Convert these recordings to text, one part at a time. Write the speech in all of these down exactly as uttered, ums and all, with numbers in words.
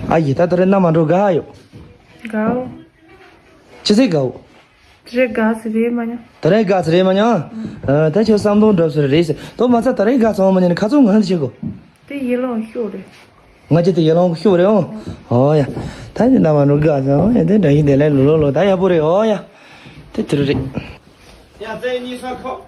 ཨ་ཡེ། ད་ད་རེས་ན་མ་འགྲོ་དགའ་ཡོད། དགའ་འོ། ཅི་ཟེར་དགའ་འོ། དེ་རེད་དགའ་ཟེར་རེད་མ་ཉམས། ད་རེས་དགའ་ཟེར་རེད་མ་ཉམས། ཨ། ད་ཁྱོད་བསམ་དོན་འགྲུབ་ཟེར་རེད་ཟེར། དོ་མ་ཚད་ད་རེས་དགའ་སོང་མ་ཉམས་ནི་ཁ་ཚོ་ངན་ཟེར་གོ། དེ་ཡེ་ལོང་ཤོག་རེད། ང་ཅི་དེ་ཡེ་ལོང་ཤོག་རེད་འོ། ཨོ་ཡ། ད་ནི་ན་མ་འགྲོ་དགའ་ཟེར་འོ་ཡ། དེ་འདྲ་ཡིན་དེ་ལས་ལོ་ལོ་ལོ་ད་ཡག་པོ་རེད་འོ་ཡ། དེ་དེ་རེད། ཡ་ཙེ་གཉིས་སོ་ཁོ།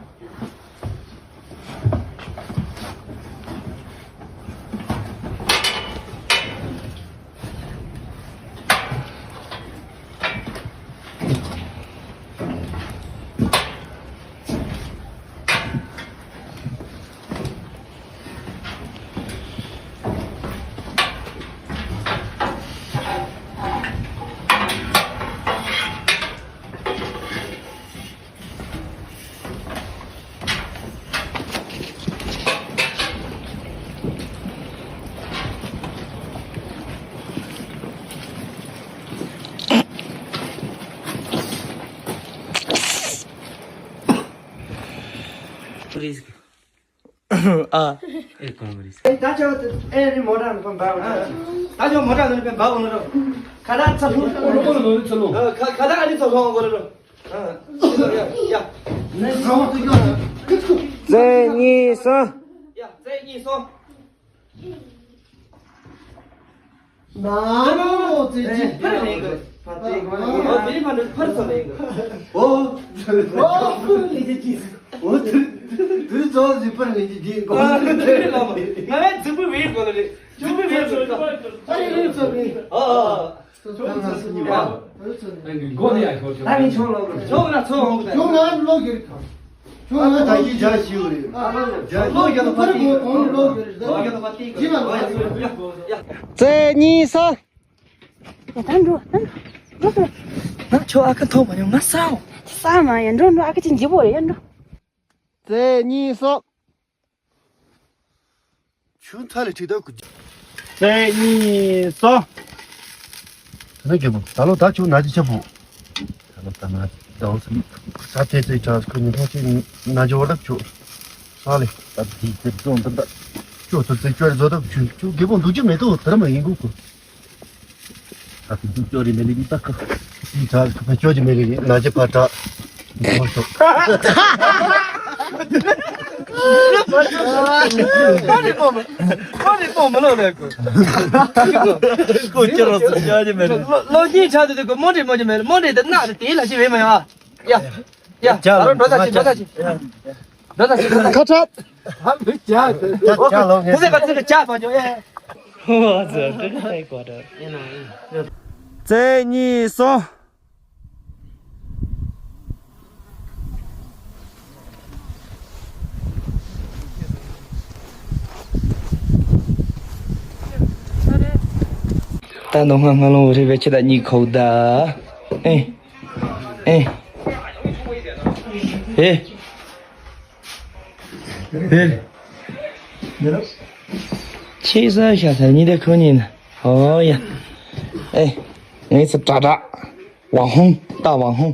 ཨ། ཨེ་ཀོང་རེད། ཨེ་ད་ཆོག་ཨེ་རི་མོ་ཊ་ནི་ཕན་པ་འོ་ན། ད་ཆོག་མོ་ཊ་ནི་ཕན་པ་འོ་ན་རོ། ཁ་ད་ཚ་ལུ་ཁོ་ལོ་ཁོ་ལོ་ལོ་ཚ་ལུ། ཁ་ཁ་ད་ཨ་ནི་ཚོ་ལོ་འོ་རོ། ཨ། ཡ་ཡ། ནས་ཚ་བ་ཏུ་ཡོད། ཙེ་གཉིས་སོ། ཡ་ཙེ་གཉིས་སོ། ན་རོ་ཙེ་ཅི་ཕར་ལེན་གི། ཕར་ལེན་གི། ཨོ་དེ་ཕར་ཕར་ཚོ་ལེན་གི། ཨོ། ཨོ་ཕར་ལེན་གི། ཨོ་དེ་དེ་ཚོ་ཟི་ཕར་ལེན་གི་གི་གོ། ཨ་དེ་ལ་མ། ང་ལ་ཛི་པུ་བེ་གོ་ལ་རེད། ཛི་པུ་བེ་གོ་ལ། ཨ་ཡེ་ལེན་ཚོ་བེ། ཨ་ཨ། ཚོ་ཚོ་ང་སུ་ཉི་བ། ཨོ་ཚོ་ནི། མགོ་ནི་ཡ་ཤོར་ཤོར། ད་ནི་ཆོག་ལོ། ཆོག་ན་ཚོ་འོང་གི། ཆོག་ན་ལོ་གི་རེད་ཁ། ཁྱོད་ང་ད་ཡིག་རྒྱག་ཞིག་རེད། ལོ་རྒྱག་ལོ་རྒྱག་ལོ་ཕར་གོ་གོང་ལོ་རྒྱག་རེད། ལོ་རྒྱག་ལོ་ཕར་ཏིག་ཅི་ལ་ལོ་རྒྱག་ལོ་ཡ། ཙེ་གཉིས་སོ། ཡ་ད་འགྲོ་ད་འགྲོ་ད། ང་ཁྱོད་ཨ་ཁ་ཐོག་མ་ཡོང་ང་ས་འོ། ས་མ་ཡ་འགྲོ་འགྲོ། ཨ་ཁ་ཅིག་འཇིབ་བོ་རེད་ཡ་འགྲོ། ཙེ་གཉིས་སོ། ཆུ་མཐའ་ལས་ཁྲིད་ད་གུ། ཙེ་གཉིས་སོ། ད་ནི་རྒད་པོ་ད་ལོ་ད་ཆུ་ན་ཅི་ཆ་བུ། ད་ལོ་ད་ན་ད་འོ་ས་ས་ཐེ་ཚེ་ཆ་ཁུ་ནི་ཧོ་ཆེ་ན་ཅི་བར་ད་ཆུ། ས་ལེ་ད་དི་ཚེ་ཙོང་ད་ད་ཆུ་ཐུར་ཚེ་ཅོ་རེ་ཟོ་ད་ཆུ་ཆུ་རྒད་པོ་འདུག་ཅི་མེད་དོ་ད་ར་མ་ཡིན་གུ་གུ། ཨ་ཙི་ཙི་ཅོ་རི་མེ་ལི་ཏ་ཁ། ཙི་ཙ་ཁ་ཅོ་ཅི་མེ་ལི་ན་ཅི་ཕ་ཏྲ། མོ་ཤོ། མོ་རི་མོ་མ། མོ་རི་མོ་མ་ལོ་ལེ་ཀོ། ཀོ་ཅི་རོ་ཙི་ཅོ་ཅི་མེ་ལི། ལོ་ལོ་ཉིན་ཆ་དུ་དུ་ཀོ་མོ་རི་མོ་ཅི་མེ་ལི། མོ་རི་དེ་ན་དེ་ལ་ཅི་བེ་མ་ཡ། ཡ། ཡ། ཨ་རོ་འགྲོ་ད་ཅི་འགྲོ་ད་ཅི། འགྲོ་ད་ཅི་འགྲོ་ད་ཅི། ཁ་ཁྲ། ཧམ་བུ་ཅག་ཅག་ལོ་ངེ། ཁུ་སེ་ག་ཚི་ག་ཅག་པ་ཅོ་ཨེ། ཁོ་བ་ཚོ་དྲི་ན་ཨེ་གོ་དྲ། ཙེ་གཉིས་སོ། ད་ནོ་ང་ང་ལོ་རེ་བེ་ཆེ་ད་གཉིས་ཁོག་ད། ཨེ། ཨེ། ཨེ། ཨེ། ཆེ་ས་ཤ་ས་གཉིས་ད་ཁོ་གཉིས་ན། ཨོ་ཡ། ཨེ། ངའི་ཚེ་དྲ་དྲ། ཝང་ཧུང་ད་ཝང་ཧུང་།